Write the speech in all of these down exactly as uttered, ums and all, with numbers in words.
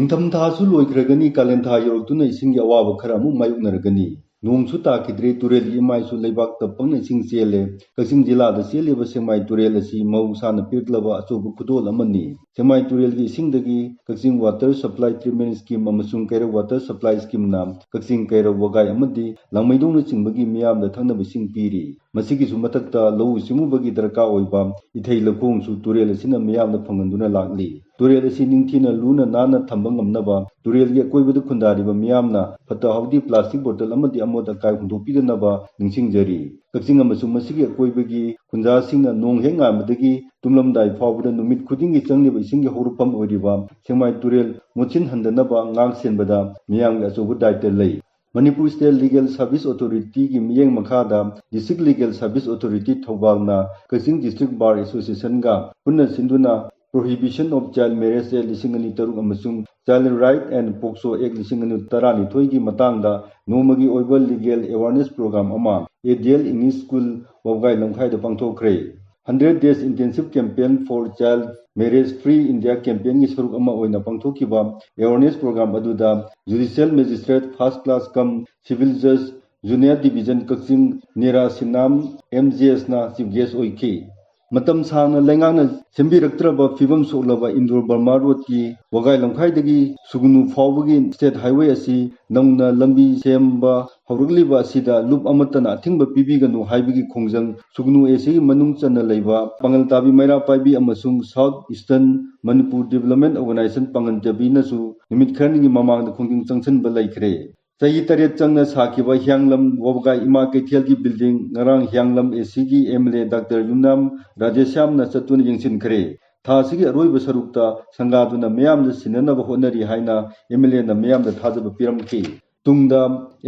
ꯅꯤꯡꯊꯝꯊꯥꯁꯨ ꯂꯣꯏꯈ꯭ꯔꯒꯅꯤ, ꯀꯥꯂꯦꯟꯊꯥ ꯌꯧꯔꯛꯇꯨꯅ ꯏꯁꯤꯡꯒꯤ ꯑꯋꯥꯕ ꯈꯔ ꯑꯃꯨꯛ ꯃꯥꯌꯣꯛꯅꯔꯒꯅꯤ꯫ ꯅꯣꯡꯁꯨ ꯇꯥꯈꯤꯗ꯭ꯔꯦ, ꯇꯨꯔꯦꯜꯒꯤ ꯏꯃꯥꯏꯁꯨ ꯂꯩꯕꯥꯛꯇ ꯄꯪꯅ ꯏꯁꯤꯡ ꯆꯦꯜꯂꯦ꯫ ꯀꯛꯆꯤꯡ ꯖꯤꯂꯥꯗ ꯆꯦꯜꯂꯤꯕ ꯁꯦꯛꯃꯥꯏ ꯇꯨꯔꯦꯜ ꯑꯁꯤ ꯃꯍꯧꯁꯥꯅ ꯄꯤꯔꯛꯂꯕ ꯑꯆꯧꯕ ꯈꯨꯗꯣꯜ ꯑꯃꯅꯤ꯫ ꯁꯦꯛꯃꯥꯏ ꯇꯨꯔꯦꯜꯒꯤ ꯏꯁꯤꯡꯗꯒꯤ ꯀꯛꯆꯤꯡ Water Supply Treatment Scheme ꯑꯃꯁꯨꯡ ꯀꯩꯔꯧ Water Supply Scheme ꯅ ꯀꯛꯆꯤꯡ, ꯀꯩꯔꯧ, ꯋꯥꯒꯥꯏ ꯑꯃꯗꯤ ꯂꯥꯡꯃꯩꯗꯣꯡꯅꯆꯤꯡꯕꯒꯤ ꯃꯤꯌꯥꯝꯗ ꯊꯛꯅꯕ ꯏꯁꯤꯡ ꯄꯤꯔꯤ꯫ ꯃꯁꯤꯒꯤꯁꯨ ꯃꯊꯛꯇ ꯂꯧꯎ ꯁꯤꯡꯎꯕꯒꯤ ꯗꯔꯀꯥꯔ ꯑꯣꯏꯕ ꯏꯊꯩ ꯂꯧꯈꯣꯡꯁꯨ ꯇꯨꯔꯦꯜ ꯑꯁꯤꯅ ꯃꯤꯌꯥꯝꯗ ꯐꯪꯍꯟꯗꯨꯅ ꯂꯥꯛꯂꯤ꯫ ꯇꯨꯔꯦꯜ ꯑꯁꯤ ꯅꯤꯡꯊꯤꯅ ꯂꯨꯅ ꯅꯥꯟꯅ ꯊꯝꯕ ꯉꯝꯅꯕ ꯇꯨꯔꯦꯜꯒꯤ ꯑꯀꯣꯏꯕꯗ ꯈꯨꯟꯗꯥꯔꯤꯕ ꯃꯤꯌꯥꯝꯅ ꯐꯠꯇ ꯍꯥꯎꯗꯤ, plastic bottle ꯑꯃꯗꯤ ꯑꯃꯣꯠ ꯑꯀꯥꯏ ꯍꯨꯟꯗꯣꯛꯄꯤꯗꯅꯕ ꯅꯤꯡꯁꯤꯡꯖꯔꯤ꯫ ꯀꯛꯆꯤꯡ ꯑꯃꯁꯨꯡ ꯃꯁꯤꯒꯤ ꯑꯀꯣꯏꯕꯒꯤ ꯈꯨꯟꯖꯥꯁꯤꯡꯅ ꯅꯣꯡ ꯍꯦꯛ ꯉꯥꯟꯕꯗꯒꯤ ꯇꯨꯝꯂꯝꯗꯥꯏ ꯐꯥꯎꯕꯗ ꯅꯨꯃꯤꯠ ꯈꯨꯗꯤꯡꯒꯤ ꯆꯪꯂꯤꯕ ꯏꯁꯤꯡꯒꯤ ꯍꯧꯔꯛꯐꯝ ꯑꯣꯏꯔꯤꯕ ꯁꯦꯛꯃꯥꯏ ꯇꯨꯔꯦꯜ ꯃꯣꯠꯁꯤꯟꯍꯟꯗꯅꯕ ꯉꯥꯛ ꯁꯦꯟꯕꯗ ꯃꯤꯌꯥꯝꯒꯤ ꯑꯆꯧꯕ ꯗꯥꯏꯇ ꯂꯩ꯫ Manipur State Legal Service Authority ꯒꯤ ꯃꯤꯠꯌꯦꯡ ꯃꯈꯥꯗ District Legal Service Authority ꯊꯧꯕꯥꯜꯅ ꯀꯛꯆꯤꯡ District Bar Association ꯒ ꯄꯨꯟꯅ ꯁꯤꯟꯗꯨꯅ Prohibition of Child Marriage Act ꯂꯤꯁꯤꯡ ꯑꯅꯤ ꯇꯔꯨꯛ ꯑꯃꯁꯨꯡ Child Right and POCSO Act ꯂꯤꯁꯤꯡ ꯑꯅꯤ ꯇꯔꯥꯅꯤꯊꯣꯏꯒꯤ ꯃꯇꯥꯡꯗ ꯅꯣꯡꯃꯒꯤ ꯑꯣꯏꯕ legal awareness program ꯑꯃ A D L English School, ꯋꯥꯕꯒꯥꯏ ꯂꯝꯈꯥꯏꯗ ꯄꯥꯡꯊꯣꯛꯈ꯭ꯔꯦ꯫ Hundred Days Intensive Campaign for Child Marriage Free India Campaign ꯒꯤ ꯁꯔꯨꯛ ꯑꯃ ꯑꯣꯏꯅ ꯄꯥꯡꯊꯣꯛꯈꯤꯕ awareness program ꯑꯗꯨꯗ Judicial Magistrate First Class cum Civil Judge, Junior Division ꯀꯛꯆꯤꯡ, ꯅꯤꯔꯥ ꯁꯤꯅꯥꯝ, M J S ꯅ chief guest ꯑꯣꯏꯈꯤ꯫ ꯃꯇꯝ ꯁꯥꯡꯅ ꯂꯩꯉꯥꯛꯅ ꯁꯦꯝꯕꯤꯔꯛꯇ꯭ꯔꯕ ꯐꯤꯕꯝ ꯁꯣꯛꯂꯕ ꯏꯟꯗꯣꯔ ꯕꯔꯃꯥ ꯔꯣꯗꯀꯤ ꯋꯥꯒꯥꯏ ꯂꯝꯈꯥꯏꯗꯒꯤ ꯁꯨꯒꯅꯨ ꯐꯥꯎꯕꯒꯤ state highway ꯑꯁꯤ ꯅꯧꯅ ꯂꯝꯕꯤ ꯁꯦꯝꯕ ꯍꯧꯔꯛꯂꯤꯕ ꯑꯁꯤꯗ ꯂꯨꯞ ꯑꯃꯠꯇꯅ ꯑꯊꯤꯡꯕ ꯄꯤꯕꯤꯒꯅꯨ ꯍꯥꯏꯕꯒꯤ ꯈꯣꯡꯖꯪ ꯁꯨꯒꯅꯨ A C ꯒꯤ ꯃꯅꯨꯡ ꯆꯟꯅ ꯂꯩꯕ ꯄꯥꯉꯜ ꯇꯥꯕꯤ ꯃꯩꯔꯥ ꯄꯥꯏꯕꯤ ꯑꯃꯁꯨꯡ South Eastern Manipur Development Organization ꯄꯥꯉꯜ ꯇꯥꯕꯤꯅꯁꯨ ꯅꯨꯃꯤꯠ ꯈꯔꯅꯤꯒꯤ ꯃꯃꯥꯡꯗ ꯈꯣꯡꯖꯪ ꯆꯪꯁꯤꯟꯕ ꯂꯩꯈ꯭ꯔꯦ꯫ ꯆꯍꯤ ꯇꯔꯦꯠ ꯆꯪꯅ ꯁꯥꯈꯤꯕ ꯍꯤꯌꯥꯡꯂꯝ ꯋꯥꯕꯒꯥꯏ ꯏꯃꯥ ꯀꯩꯊꯦꯜꯒꯤ building ꯉꯔꯥꯡ ꯍꯤꯌꯥꯡꯂꯝ A C ꯒꯤ M L A Doctor ꯌꯨꯝꯅꯥꯝ ꯔꯥꯙꯦꯁ꯭ꯌꯥꯝꯅ ꯆꯠꯇꯨꯅ ꯌꯦꯡꯁꯤꯟꯈ꯭ꯔꯦ꯫ ꯊꯥ ꯑꯁꯤꯒꯤ ꯑꯔꯣꯏꯕ ꯁꯔꯨꯛꯇ ꯁꯪꯒꯥꯗꯨꯅ ꯃꯤꯌꯥꯝꯗ ꯁꯤꯟꯅꯅꯕ ꯍꯣꯠꯅꯔꯤ ꯍꯥꯏꯅ M L A ꯅ ꯃꯤꯌꯥꯝꯗ ꯊꯥꯖꯕ ꯄꯤꯔꯝꯈꯤ꯫ ꯇꯨꯡꯗ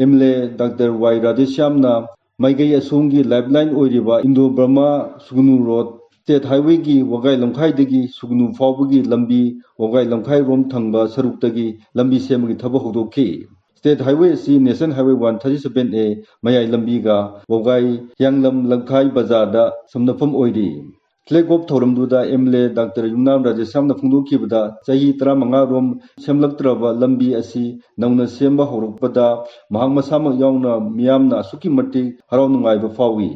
M L A Doctor Y ꯔꯥꯙꯦꯁ꯭ꯌꯥꯝꯅ ꯃꯥꯏꯀꯩ ꯑꯁꯣꯝꯒꯤ lifeline ꯑꯣꯏꯔꯤꯕ ꯏꯟꯗꯣ ꯕꯔꯃꯥ ꯁꯨꯒꯅꯨ ꯔꯣꯗ, state highway ꯒꯤ ꯋꯥꯒꯥꯏ ꯂꯝꯈꯥꯏꯗꯒꯤ ꯁꯨꯒꯅꯨ ꯐꯥꯎꯕꯒꯤ ꯂꯝꯕꯤ ꯋꯥꯒꯥꯏ ꯂꯝꯈꯥꯏꯔꯣꯝ ꯊꯪꯕ ꯁꯔꯨꯛꯇꯒꯤ ꯂꯝꯕꯤ ꯁꯦꯝꯕꯒꯤ ꯊꯕꯛ ꯍꯧꯗꯣꯛꯈꯤ꯫ State highway ꯑꯁꯤ National Highway one thirty seven A ꯃꯌꯥꯏ ꯂꯝꯕꯤꯒ ꯋꯥꯒꯥꯏ ꯍꯤꯌꯥꯡꯂꯝ ꯂꯝꯈꯥꯏ ꯕꯖꯥꯔꯗ ꯁꯝꯅꯐꯝ ꯑꯣꯏꯔꯤ꯫ Flag off ꯊꯧꯔꯝꯗꯨꯗ ꯑꯦꯝ ꯑꯦꯜ ꯑꯦ ꯗꯥꯛꯇꯔ ꯌꯨꯝꯅꯥꯝ ꯔꯥꯙꯦꯁ꯭ꯌꯥꯝꯅ ꯐꯣꯡꯗꯣꯛꯈꯤꯕꯗ, ꯆꯍꯤ ꯇꯔꯥꯃꯉꯥ ꯔꯣꯝ ꯁꯦꯝꯂꯛꯇ꯭ꯔꯕ ꯂꯝꯕꯤ ꯑꯁꯤ ꯅꯧꯅ ꯁꯦꯝꯕ ꯍꯧꯔꯛꯄꯗ ꯃꯍꯥꯛ ꯃꯁꯥꯃꯛ ꯌꯥꯎꯅ ꯃꯤꯌꯥꯝꯅ ꯑꯁꯨꯛꯀꯤ ꯃꯇꯤꯛ ꯍꯔꯥꯎ ꯅꯨꯡꯉꯥꯏꯕ ꯐꯥꯎꯏ꯫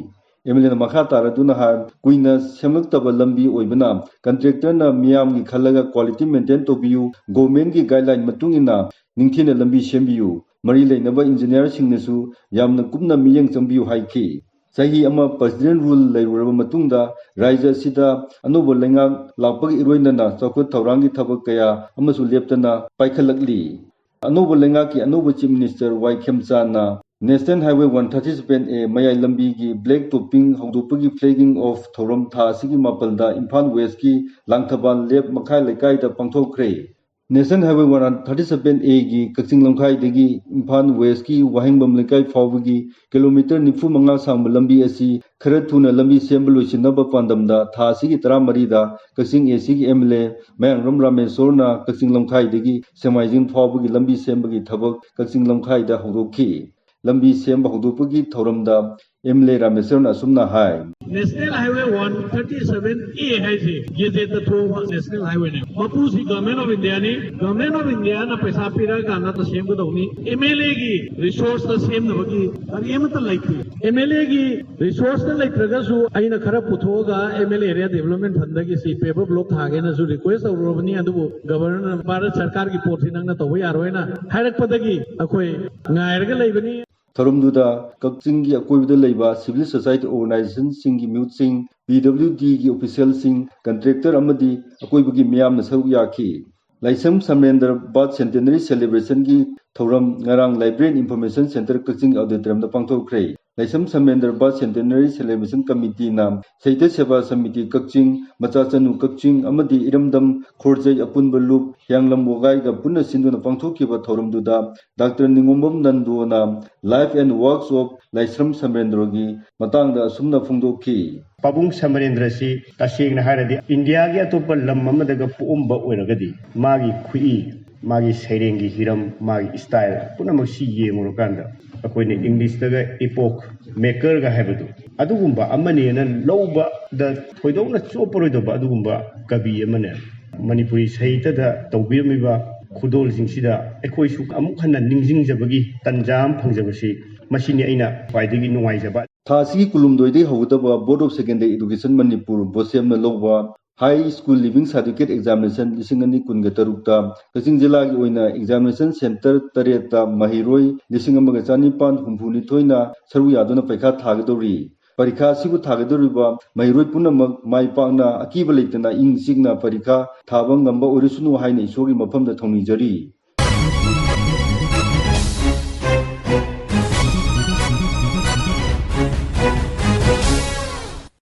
ꯑꯦꯝ ꯑꯦꯜ ꯑꯦꯅ ꯃꯈꯥ ꯇꯥꯔꯗꯨꯅ ꯍꯥꯏ, ꯀꯨꯏꯅ ꯁꯦꯝꯂꯛꯇꯕ ꯂꯝꯕꯤ ꯑꯣꯏꯕꯅ ꯀꯟꯇ꯭ꯔꯦꯛꯇꯔꯅ ꯃꯤꯌꯥꯝꯒꯤ ꯈꯜꯂꯒ quality maintain ꯇꯧꯕꯤꯌꯨ, ꯒꯣꯔꯃꯦꯟꯒꯤ ꯒꯥꯏꯗꯂꯥꯏꯟ ꯃꯇꯨꯡ ꯏꯟꯅ ꯅꯤꯡꯊꯤꯅ ꯂꯝꯕꯤ ꯁꯦꯝꯕꯤꯌꯨ, ꯃꯔꯤ ꯂꯩꯅꯕ ꯏꯟꯖꯤꯅꯤꯌꯥꯔꯁꯤꯡꯅꯁꯨ ꯌꯥꯝꯅ ꯀꯨꯞꯅ ꯃꯤꯠꯌꯦꯡ ꯆꯪꯕꯤꯌꯨ ꯍꯥꯏꯈꯤ꯫ ꯆꯍꯤ ꯑꯃ ꯄ꯭ꯔꯁꯤꯗꯦꯟ ꯔꯨꯜ ꯂꯩꯔꯨꯔꯕ ꯃꯇꯨꯡꯗ ꯔꯥꯖ꯭ꯌ ꯑꯁꯤꯗ ꯑꯅꯧꯕ ꯂꯩꯉꯥꯛ ꯂꯥꯛꯄꯒ ꯏꯔꯣꯏꯅꯅ ꯆꯥꯎꯈꯠ ꯊꯧꯔꯥꯡꯒꯤ ꯊꯕꯛ ꯀꯌꯥ ꯑꯃꯁꯨ ꯂꯦꯞꯇꯅ ꯄꯥꯏꯈꯠꯂꯛꯂꯤ꯫ ꯑꯅꯧꯕ ꯂꯩꯉꯥꯛꯀꯤ ꯑꯅꯧꯕ Chief Minister Y ꯈꯦꯝꯆꯥꯟꯅ National Highway one thirty seven A ꯃꯌꯥꯏ ꯂꯝꯕꯤꯒꯤ black topping ꯍꯧꯗꯣꯛꯄꯒꯤ flagging off ꯊꯧꯔꯝ ꯊꯥ ꯑꯁꯤꯒꯤ ꯃꯥꯄꯜꯗ ꯏꯝꯐꯥꯜ ꯋꯦꯁꯀꯤ ꯂꯥꯡꯊꯕꯥꯜ ꯂꯦꯞ ꯃꯈꯥ ꯂꯩꯀꯥꯏꯗ ꯄꯥꯡꯊꯣꯛꯈ꯭ꯔꯦ꯫ National Highway one thirty seven A ꯒꯤ ꯀꯛꯆꯤꯡ ꯂꯝꯈꯥꯏꯗꯒꯤ ꯏꯝꯐꯥꯜ ꯋꯦꯁꯀꯤ ꯋꯥꯍꯦꯡꯕꯝ ꯂꯩꯀꯥꯏ ꯐꯥꯎꯕꯒꯤ ꯀꯤꯂꯣꯃꯤꯇꯔ ꯅꯤꯐꯨ ꯃꯉꯥ ꯁꯥꯡꯕ ꯂꯝꯕꯤ ꯑꯁꯤ ꯈꯔ ꯊꯨꯅ ꯂꯝꯕꯤ ꯁꯦꯝꯕ ꯂꯣꯏꯁꯤꯟꯅꯕ ꯄꯥꯟꯗꯝꯗ ꯊꯥ ꯑꯁꯤꯒꯤ ꯇꯔꯥꯃꯔꯤꯗ ꯀꯛꯆꯤꯡ ꯑꯦ ꯁꯤꯒꯤ ꯑꯦꯝ ꯑꯦꯜ ꯑꯦ ꯃꯌꯥꯡꯔꯝ ꯔꯥꯃꯦꯁꯣꯔꯅ ꯀꯛꯆꯤꯡ ꯂꯝꯈꯥꯏꯗꯒꯤ ꯁꯦꯛꯃꯥꯏꯖꯤꯡ ꯐꯥꯎꯕꯒꯤ ꯂꯝꯕꯤ ꯁꯦꯝꯕꯒꯤ ꯊꯕꯛ ꯀꯛꯆꯤꯡ ꯂꯝꯈꯥꯏꯗ ꯍꯧꯗꯣꯛꯈꯤ꯫ ꯂꯝꯕꯤ ꯁꯦꯝꯕ ꯍꯧꯗꯣꯛꯄꯒꯤ ꯊꯧꯔꯝꯗ ꯑꯦꯝ ꯑꯦꯜ ꯑꯦ ꯔꯥꯃꯦꯁꯣꯔꯅ ꯑꯁꯨꯝꯅ ꯍꯥꯏ꯫ National Highway one thirty seven A ꯍꯥꯏꯁꯦ ꯒꯦꯖꯦꯠꯇ ꯊꯣꯛꯑꯕ National Highwayꯅꯦ꯫ ꯃꯄꯨꯁꯤ Government of Indiaꯅꯤ꯫ Government of Indiaꯅ ꯄꯩꯁꯥ ꯄꯤꯔꯛꯑꯀꯥꯟꯗ ꯁꯦꯝꯒꯗꯧꯅꯤ꯫ ꯑꯦꯝ ꯑꯦꯜ ꯑꯦꯒꯤ ꯔꯤꯁꯣꯔꯁꯇ ꯁꯦꯝꯅꯕꯒꯤ ꯀꯔꯤ ꯑꯃꯠꯇ ꯂꯩꯇꯦ꯫ ꯑꯦꯝ ꯑꯦꯜ ꯑꯦꯒꯤ ꯔꯤꯁꯣꯔꯁꯇ ꯂꯩꯇ꯭ꯔꯒꯁꯨ ꯑꯩꯅ ꯈꯔ ꯄꯨꯊꯣꯛꯑꯒ M L A area development ꯐꯟꯗꯒꯤ ꯁꯤ ꯄꯦꯚꯔ ꯕ꯭ꯂꯣꯛ ꯊꯥꯒꯦꯅꯁꯨ ꯔꯤꯀ꯭ꯋꯦꯁ ꯇꯧꯔꯨꯔꯕꯅꯤ꯫ ꯑꯗꯨꯕꯨ ꯒꯚꯔꯅꯔꯅ ꯚꯥꯔꯠ ꯁꯔꯀꯥꯔꯒꯤ ꯄꯣꯠꯁꯤ ꯅꯪꯅ ꯇꯧꯕ ꯌꯥꯔꯣꯏꯅ ꯍꯥꯏꯔꯛꯄꯗꯒꯤ ꯑꯩꯈꯣꯏ ꯉꯥꯏꯔꯒ ꯂꯩꯕꯅꯤ꯫ ꯊꯧꯔꯝꯗꯨꯗ ꯀꯛꯆꯤꯡꯒꯤ ꯑꯀꯣꯏꯕꯗ ꯂꯩꯕ civil society organizationꯁꯤꯡꯒꯤ ꯃꯤꯍꯨꯠꯁꯤꯡ, ꯄꯤ ꯗꯕ꯭ꯂꯤꯎ ꯗꯤꯒꯤ ꯑꯣꯐꯤꯁꯤꯌꯦꯜꯁꯤꯡ, ꯀꯟꯇ꯭ꯔꯦꯛꯇꯔ ꯑꯃꯗꯤ ꯑꯀꯣꯏꯕꯒꯤ ꯃꯤꯌꯥꯝꯅ ꯁꯔꯨꯛ ꯌꯥꯈꯤ꯫ ꯂꯥꯏꯁ꯭ꯔꯝ ꯁꯃꯔꯦꯟꯗ꯭ꯔ ꯕꯥꯔꯊ ꯁꯦꯟꯇꯦꯅꯔꯤ ꯁꯦꯂꯦꯕ꯭ꯔꯦꯁꯟꯒꯤ ꯊꯧꯔꯝ ꯉꯔꯥꯡ Library and Information Centre Kakching ꯑꯣꯗꯤꯇꯣꯔꯤꯌꯝꯗ ꯄꯥꯡꯊꯣꯛꯈ꯭ꯔꯦ꯫ Laishram Samarendra birth centenary celebration ꯀꯃꯤꯇꯤꯅ ꯁꯥꯍꯤꯇ꯭ꯌ ꯁꯦꯕꯥ ꯁꯃꯤꯇꯤ ꯀꯛꯆꯤꯡ, ꯃꯆꯥꯆꯅꯨ ꯀꯛꯆꯤꯡ ꯑꯃꯗꯤ ꯏꯔꯝꯗꯝ ꯈꯣꯔꯖꯩ ꯑꯄꯨꯟꯕ ꯂꯨꯞ, ꯍꯤꯌꯥꯡꯂꯝ ꯋꯥꯒꯥꯏꯒ ꯄꯨꯟꯅ ꯁꯤꯟꯗꯨꯅ ꯄꯥꯡꯊꯣꯛꯈꯤꯕ ꯊꯧꯔꯝꯗꯨꯗ ꯗꯥꯛꯇꯔ ꯅꯤꯉꯣꯝꯕꯝ ꯅꯟꯗꯣꯅ Life and Works of Laishram ꯁꯃꯔꯦꯟꯗ꯭ꯔꯒꯤ ꯃꯇꯥꯡꯗ ꯑꯁꯨꯝꯅ ꯐꯣꯡꯗꯣꯛꯈꯤ꯫ ꯄꯥꯕꯨꯡ ꯁꯃꯔꯦꯟꯗ꯭ꯔꯁꯤ ꯇꯁꯦꯡꯅ ꯍꯥꯏꯔꯗꯤ ꯏꯟꯗꯤꯌꯥꯒꯤ ꯑꯇꯣꯞꯄ ꯂꯝ ꯑꯃꯗꯒ ꯄꯣꯛꯑꯝꯕ ꯑꯣꯏꯔꯒꯗꯤ ꯃꯥꯒꯤ ꯈꯨꯏ, ꯃꯥꯒꯤ ꯁꯩꯔꯦꯡꯒꯤ ꯍꯤꯔꯝ, ꯃꯥꯒꯤ style ꯄꯨꯝꯅꯃꯛꯁꯤ ꯌꯦꯡꯉꯨꯔꯀꯥꯟꯗ ꯑꯩꯈꯣꯏꯅ ꯏꯪꯂꯤꯁꯇꯒ ꯏꯄꯣꯛ ꯃꯦꯀꯔꯒ ꯍꯥꯏꯕꯗꯨ, ꯑꯗꯨꯒꯨꯝꯕ ꯑꯃꯅꯦꯅ ꯂꯧꯕꯗ ꯊꯣꯏꯗꯣꯛꯅ ꯆꯣꯞꯄꯔꯣꯏꯗꯕ ꯑꯗꯨꯒꯨꯝꯕ ꯀꯕꯤ ꯑꯃꯅꯦ꯫ ꯃꯅꯤꯄꯨꯔꯤ ꯁꯥꯍꯤꯇ꯭ꯌꯗ ꯇꯧꯕꯤꯔꯝꯃꯤꯕ ꯈꯨꯗꯣꯜꯁꯤꯡꯁꯤꯗ ꯑꯩꯈꯣꯏꯁꯨ ꯑꯃꯨꯛ ꯍꯟꯅ ꯅꯤꯡꯁꯤꯡꯖꯕꯒꯤ ꯇꯟꯖꯥ ꯑꯃ ꯐꯪꯖꯕꯁꯤ, ꯃꯁꯤꯅꯤ ꯑꯩꯅ ꯈ꯭ꯋꯥꯏꯗꯒꯤ ꯅꯨꯡꯉꯥꯏꯖꯕ꯫ ꯊꯥ ꯑꯁꯤꯒꯤ ꯀꯨꯟꯍꯨꯝꯗꯣꯏꯗꯒꯤ ꯍꯧꯒꯗꯕ Board of Secondary Education Manipur, ꯕꯣꯁꯦꯝꯅ ꯂꯧꯕ High School Leaving Certificate Examination ꯂꯤꯁꯤꯡ ꯑꯅꯤ ꯀꯨꯟꯒ ꯇꯔꯨꯛꯇ ꯀꯛꯆꯤꯡ ꯖꯤꯂꯥꯒꯤ ꯑꯣꯏꯅ examination centre ꯇꯔꯦꯠꯇ ꯃꯍꯩꯔꯣꯏ ꯂꯤꯁꯤꯡ ꯑꯃꯒ ꯆꯅꯤꯄꯥꯟ ꯍꯨꯝꯐꯨꯅꯤꯊꯣꯏꯅ ꯁꯔꯨꯛ ꯌꯥꯗꯨꯅ ꯄꯔꯤꯈꯥ ꯊꯥꯒꯗꯧꯔꯤ꯫ ꯄꯔꯤꯈꯥ ꯑꯁꯤꯕꯨ ꯊꯥꯒꯗꯧꯔꯤꯕ ꯃꯍꯩꯔꯣꯏ ꯄꯨꯝꯅꯃꯛ ꯃꯥꯏ ꯄꯥꯛꯅ ꯑꯀꯤꯕ ꯂꯩꯇꯅ ꯏꯪ ꯆꯤꯛꯅ ꯄꯔꯤꯈꯥ ꯊꯥꯕ ꯉꯝꯕ ꯑꯣꯏꯔꯁꯅꯨ ꯍꯥꯏꯅ ꯏꯁꯣꯔꯒꯤ ꯃꯐꯝꯗ ꯊꯧꯅꯤꯖꯔꯤ꯫